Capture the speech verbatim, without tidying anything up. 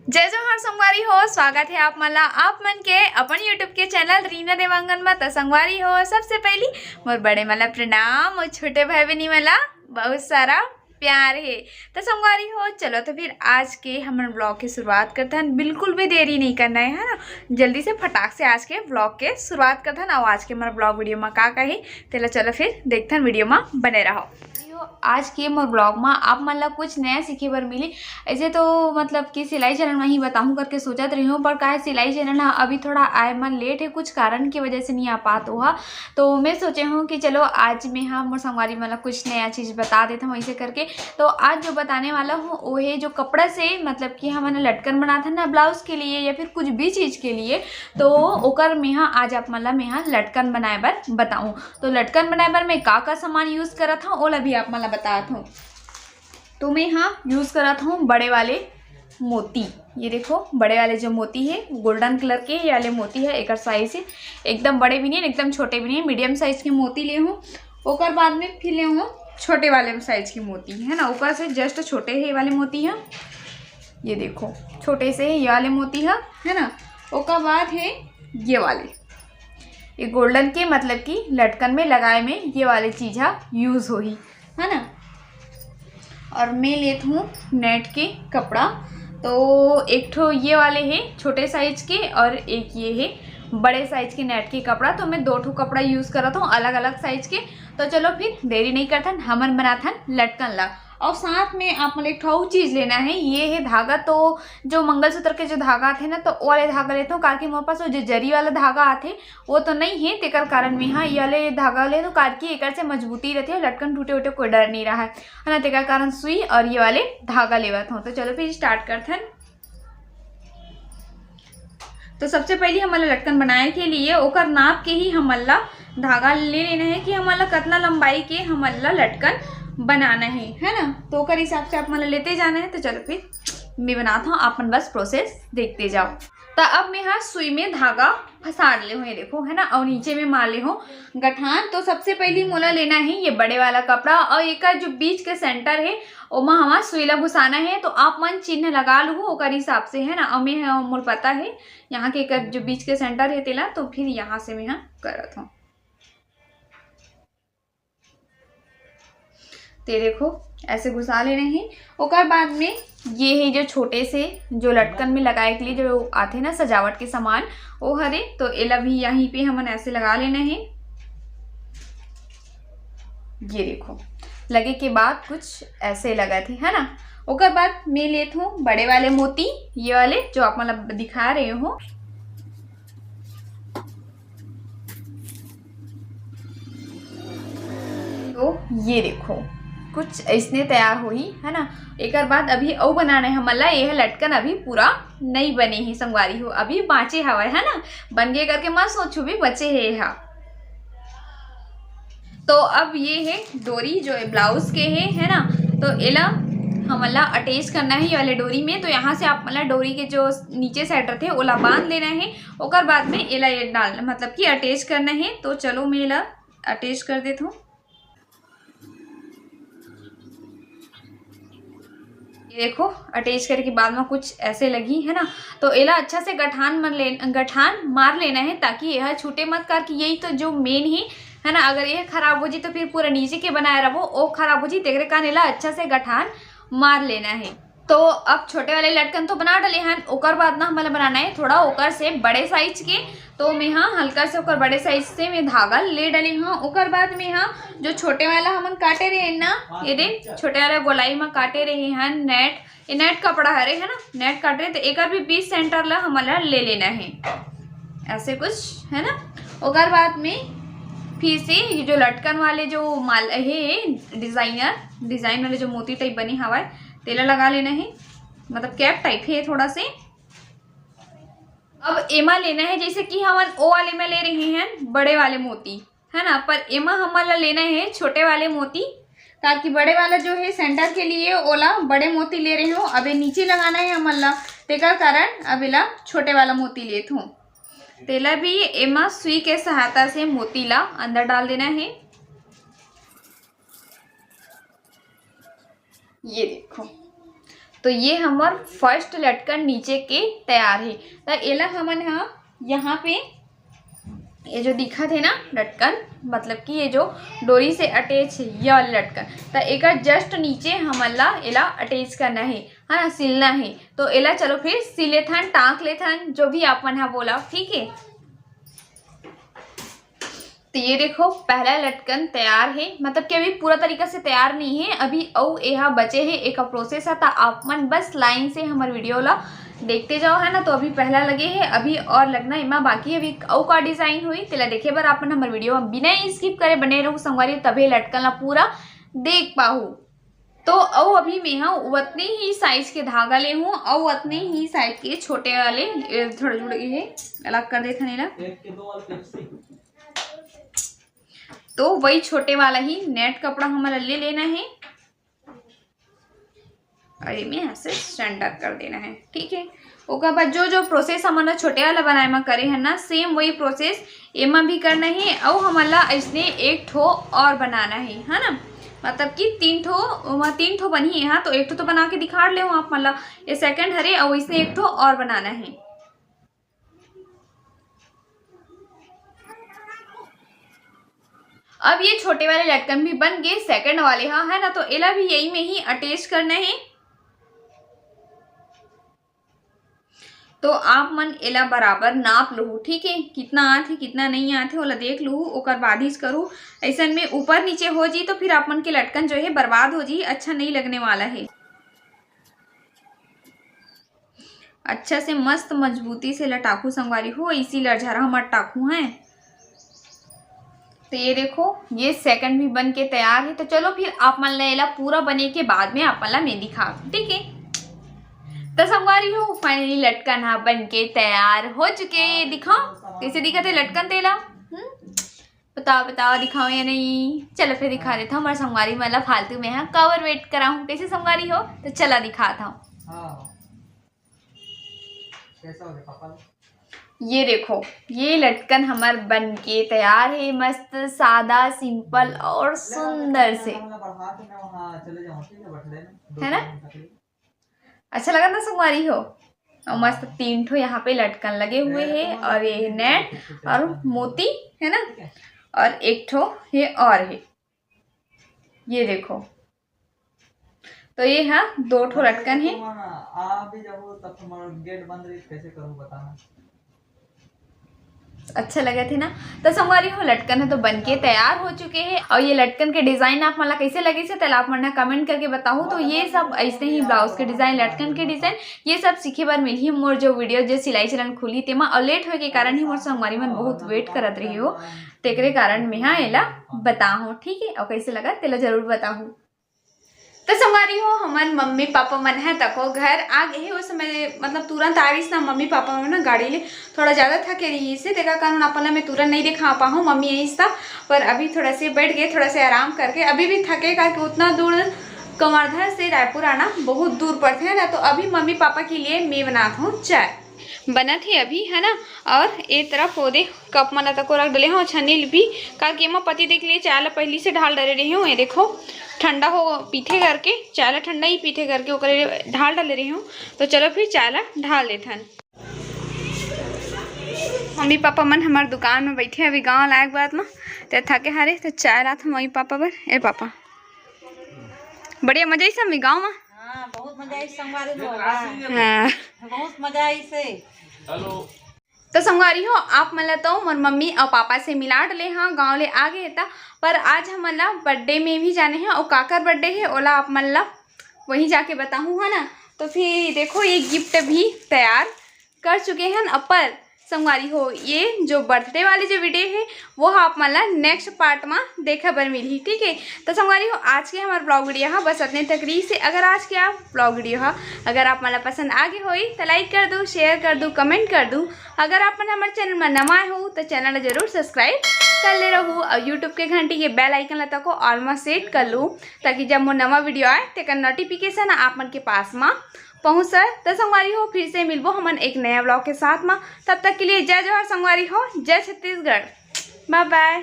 जय जोहार संगवारी हो, स्वागत है आप मन ला, आप मन के अपन YouTube के चैनल रीना देवांगन में। त संगवारी हो, सबसे पहली मोर बड़े मन ला प्रणाम और छोटे भाई बहनी मन ला बहुत सारा प्यार है। त संगवारी हो, चलो तो फिर आज के हमर ब्लॉग के शुरुआत करथन। बिल्कुल भी देरी नहीं करना है, है ना? जल्दी से फटाक से आज के ब्लॉग के शुरुआत करथन। और आज के हमर ब्लॉग वीडियो में का का है, तेला चलो फिर देखथन, वीडियो में बने रहो। आज के मोर ब्लॉग में आप मन ला कुछ नया सीखे बर मिली। ऐसे तो मतलब कि सिलाई चैनल में ही बताऊँ करके सोचत रही हूँ, पर काहे सिलाई चैनल हा अभी थोड़ा आए मन लेट है, कुछ कारण की वजह से नहीं आ पात हुआ। तो मैं सोचे हूँ कि चलो आज मैं हा मोर संगवारी मन ला कुछ नया चीज़ बता देता हूँ ऐसे करके। तो आज जो बताने वाला हूँ वो है जो कपड़ा से मतलब कि हमन लटकन बनाथन ना ब्लाउज के लिए या फिर कुछ भी चीज़ के लिए, तो ओकर मैं हा आज आप मन ला मैं हा लटकन बनाए बर बताऊँ। तो लटकन बनाए बर मैं का का सामान यूज़ करत हूँ ओला भी आप मन ला बतात हूँ। तो मैं हा यूज़ करत हूँ बड़े वाले मोती। ये देखो बड़े वाले जो मोती है गोल्डन कलर के, ये वाले मोती है, एकर साइज है एकदम बड़े भी नहीं एकदम छोटे भी नहीं, मीडियम साइज के मोती ले हूँ। ओकर बाद में फिर ले हूँ छोटे वाले साइज के मोती, है ना, ओकर से जस्ट छोटे है ये वाले मोती है। ये देखो छोटे से ये वाले मोती है, है ना। ओकर बाद है ये वाले, ये गोल्डन के मतलब कि लटकन में लगाए में ये वाले चीज़ हा यूज़ होही, है ना। और मैं लेत हूँ नेट के कपड़ा, तो एक ठो ये वाले है छोटे साइज के और एक ये है बड़े साइज के नेट के कपड़ा। तो मैं दो ठो कपड़ा यूज़ करत हूँ अलग अलग साइज के। तो चलो फिर देरी नहीं करथन, हमन बनाथन लटकन ला। और साथ में आप मन एक ठो अउ चीज़ लेना है, ये है धागा। तो जो मंगलसूत्र के जो धागा आथे ना, तो वो वाले धागा लेते हो, काकि मोर पास वो जो जरी वाला धागा आथे वो तो नहीं है, तेकर कारण में हाँ ये वाले धागा ले तो काकि एकर से मजबूती रहते, लटकन टूटे उटे कोई डर नहीं रहा है, है ना। तेकर कारण सुई और ये वाले धागा लेवत हूँ। तो चलो फिर स्टार्ट करथन। तो सबसे पहले हमन ला लटकन बनाए के लिए ओकर नाप के ही हमन ला धागा ले लेना है कि हमन ला कितना लंबाई के हमन ला लटकन बनाना है, है ना। तो ओकर हिसाब से आप मन ला लेते जाना है। तो चलो फिर मैं बनाता हूँ, आप मन बस प्रोसेस देखते जाओ। तो अब मैं हा सुई में धागा फंसा ले हूँ, ये देखो, है ना, और नीचे में मार ले हूँ गठान। तो सबसे पहले मोला लेना है ये बड़े वाला कपड़ा और एकर जो बीच के सेंटर है ओमा हमार सुई ला घुसाना है। तो आप मन चिन्ह लगा लू ओकर हिसाब से, है ना। और मैं हा, मोर पता है यहाँ के एकर जो बीच के सेंटर है तेला, तो फिर यहाँ से मैं हा करत हूँ। ते देखो ऐसे घुसा लेना है। ओकर बाद में ये है जो छोटे से जो लटकन में लगाए के लिए जो आथे ना सजावट के सामान, वो हरे। तो एला भी यहीं पे हमन ऐसे लगा लेना है। ये देखो लगे के बाद कुछ ऐसे लगा थे, है ना। ओकर बाद मैं लेत हूँ बड़े वाले मोती, ये वाले जो आप मतलब दिखा रहे हो। तो ये देखो कुछ इसने तैयार होही, है ना। एकर बाद अभी अउ बनाना है हमन ला। ये लटकन अभी पूरा नहीं बने ही संगवारी हो, अभी बाँचे हवय, है ना। बन गे करके मत सोचू, भी बचे है ये हा। तो अब ये है डोरी जो है ब्लाउज के है, है ना। तो एला हमन ला अटैच करना है ये वाले डोरी में। तो यहाँ से आप मतलब डोरी के जो नीचे साइड रहते ओला बांध लेना है। ओकर बाद में एला ये डाल मतलब कि अटैच करना है। तो चलो मैं एला अटैच कर देत हूँ। ये देखो अटैच करे के बाद में कुछ ऐसे लगी, है ना। तो एला अच्छा से गठान मन ले, गठान मार लेना है ताकि यह छूटे मत, करके यही तो जो मेन ही है ना। अगर ये खराब हो जी तो फिर पूरा नीचे के बनाए रहो, वो खराब हो जी। तेकरे कारण एला अच्छा से गठान मार लेना है। तो अब छोटे वाले लटकन तो बना डले हन, ओकर बाद ना हमन ला बनाना है थोड़ा ओकर से बड़े साइज के। तो मैं हा हल्का से ओकर बड़े साइज से मैं धागा ले डले हूँ। ओकर बाद में हा जो छोटे वाला हमन काटे रहे ना, ये दे छोटे वाला गोलाई में काटे रहे हन नेट, ये नेट कपड़ा हरे है ना, नेट काटे रहे, तो एकर भी बीच सेंटर ला हमन ला ले लेना है ऐसे कुछ, है ना। ओकर बाद में फिर से ये जो लटकन वाले जो माल है डिजाइनर, डिजाइन वाले जो मोती टाइप बने हवाए, तेला लगा लेना है, मतलब कैप टाइप है थोड़ा से। अब एमा लेना है, जैसे कि हमन ओ वाले में ले रहे हैं बड़े वाले मोती, है ना, पर एमा हमन ला लेना है छोटे वाले मोती, ताकि बड़े वाला जो है सेंटर के लिए ओला बड़े मोती ले रहे हो। अब ये नीचे लगाना है हमन ला, तेकर कारण अब एला छोटे वाला मोती लेत हूँ। तेला भी एमा सुई के सहायता से मोती ला अंदर डाल देना है। ये देखो, तो ये हमर फर्स्ट लटकन नीचे के तैयार हे। त एला हमन ह यहाँ पे ये जो दिखत हे ना लटकन, मतलब कि ये जो डोरी से अटैच हे ये वाले लटकन, त एकर जस्ट नीचे हमन ला एला अटैच करना हे, है ना, सिलना हे। तो एला चलो फिर सिल लेथन, टाँक लेथन, जो भी आप मन ह बोला, ठीक है। तो ये देखो, पहला लटकन तैयार है, मतलब कि अभी पूरा तरीका से तैयार नहीं है, अभी अउ एहा बचे है एक प्रोसेस है। तो आप मन बस लाइन से हमर वीडियो ला देखते जाओ, है ना। तो अभी पहला लगे है, अभी और लगना एमा बाकी है, अभी अउ का डिजाइन हुई, तेला देखे बर आप मन हमर वीडियो में बिना स्किप करे बने रहू संगवारी, तभे लटकन ला पूरा देख पाहू। तो अउ अभी मैं हा उतने ही साइज के धागा ले हूँ, अउ उतने ही साइज के छोटे वाले, ए, थोड़े जुड़ गए हैं, अलग कर देथन एला। तो वही छोटे वाला ही नेट कपड़ा हमन ला ले लेना है, और एमे ऐसे सेंटर कर देना है, ठीक है। ओकर बाद जो जो प्रोसेस हमन ला छोटे वाला बनाए म करे है ना, सेम वही प्रोसेस एमा भी करना है। अउ हमन ला अइसने एक ठो और बनाना है, है ना, मतलब कि तीन ठो, ओमा तीन ठो बनही। यहाँ तो एक ठो तो बना के दिखा ले हूँ आप मन ला, ये सेकंड हरे, अउ इसने एक ठो और बनाना है। अब ये छोटे वाले लटकन भी बन गए, सेकंड वाले हा, है ना, तो एला भी यही में ही अटैच करना है। तो आप मन एला बराबर नाप लूहू, ठीक है, कितना आथे कितना नहीं आथे ओला देख लूहू, ओकर बाद ही करू। ऐसन में ऊपर नीचे हो जी तो फिर आप मन के लटकन जो है बर्बाद हो जी, अच्छा नहीं लगने वाला है। अच्छा से मस्त मजबूती से लटाखू संगवारी हो, इसी लरझरा मत टाखू है। तो ये देखो, ये सेकंड भी बन के तैयार है। तो चलो फिर आप मन ला एला पूरा बने के बाद में आप मन ला मैं दिखा, ठीक है। तो संगवारी हो, फाइनली लटकन हा बन के तैयार हो चुके। ये दिखाओ कैसे दिखत है लटकन तेला। हम्म, बताओ बताओ, दिखाओ या नहीं? चलो फिर दिखा देता हूँ। हमारे संगवारी मन ला फालतू में हा कवर वेट कराऊँ, कैसे संगवारी हो? तो चला दिखाता हूँ। हाँ। कैसा हो गया पापा? ये देखो, ये लटकन हमर बन के तैयार है, मस्त सादा, सिंपल और सुंदर से। बढ़ा के मैं वहाँ चले जाऊँ, ठीक है, बर्थडे में, दो है ना? तीन दिन तक। अच्छा लगा ना संगवारी हो? और मस्त तीन ठो यहाँ पे लटकन लगे हुए हैं, और ये नेट और मोती है ना, और एक ठो ये और है, ये देखो। तो ये हा दो ठो लटकन है। आ भी जाबो तब तुम्हारा गेट बंद रही, कैसे करूँ बताना। अच्छा लगे थे ना। तो संगवारी हो, लटकन है तो बन के तैयार हो चुके हैं। और ये लटकन के डिजाइन आप मन ला कैसे लगे से, तेला आप मन कमेंट करके बताओ। तो ये सब ऐसे ही ब्लाउज के डिजाइन, लटकन के डिजाइन, ये सब सीखे बर मिलही मोर जो वीडियो जो सिलाई चैनल खुली तेमा। और लेट होए के कारण ही मोर संगवारी मन बहुत वेट करत रही हो, तेकरे कारण में हा एला बताहूँ, ठीक है। और कैसे लगा तेला जरूर बताहूँ। तो संगवारी हो, हमर मम्मी पापा मन है तको घर आ गए हे। उस समय मतलब तुरंत आ रही ना मम्मी पापा मन ना गाड़ी ले, थोड़ा ज़्यादा थके रही से, तेकर कारण अपन ला मैं तुरंत नहीं दिखा पाहूँ। मम्मी यही था, पर अभी थोड़ा से बैठ गए, थोड़ा से आराम करके। अभी भी थके करके उतना दूर कवर्धा से रायपुर आना बहुत दूर पड़ते है ना, तो अभी मम्मी पापा के लिए मैं बनात हूँ चाय। बनत हे अभी, है ना। और ए तरफ ओदे कप मन ला तको रख डले हव, छन्नी ल भी, काकि एमा पति देख लिए चाय ला पहिली से ढाल डरे रहे हूँ। ये देखो, ठंडा हो पीथे करके, चाय ला ठंडा ही पीथे करके ओकरे ढाल डाले रहे हूँ। तो चलो फिर चाय ला ढाल देथन। मम्मी पापा मन हमार दुकान में बैठे, अभी गाँव लायक बात ना, ते थके हारे, तो चाय लात मम्मी पापा बर। ए पापा, बढ़िया मजा आई सब गाँव में। हाँ, बहुत मजा आई संगवारी हो। हाँ। बहुत मजा आई से। हेलो। तो संगवारी हो, आप मन ला तो मोर मम्मी और पापा से मिला डले हाँ, गाँव ले आ गए था, पर आज हमन ला बर्थडे में भी जाने हैं और काकर बर्थडे है ओला आप मन ला वहीं जाके बताहूँ, है ना। तो फिर देखो, ये गिफ्ट भी तैयार कर चुके हैं। अपर संगवारी हो, ये जो बर्थडे वाली जो वीडियो है वो हा आप मन ला नेक्स्ट पार्ट में देखे बर मिलही, ठीक है। तो संगवारी हो, आज के हमारे ब्लॉग वीडियो हा बस इतने तक रही से। अगर आज के आप ब्लॉग वीडियो हा अगर आप मन ला पसंद आ गए होई तो लाइक कर दू, शेयर कर दू, कमेंट कर दू। अगर आप मन हमारे चैनल में नवा आए हो तो चैनल ला जरूर सब्सक्राइब कर ले रहू और यूट्यूब के घंटी के बेल आइकन ला तको ऑल में सेट कर लू, ताकि जब मोर नवा वीडियो आए तेकर नोटिफिकेशन आप मन के पास में पहुँच सके। तो संगवारी हो, फिर से मिलबो हमन एक नया ब्लॉग के साथ में। तब तक के लिए जय जोहार संगवारी हो, जय छत्तीसगढ़, बाय बाय।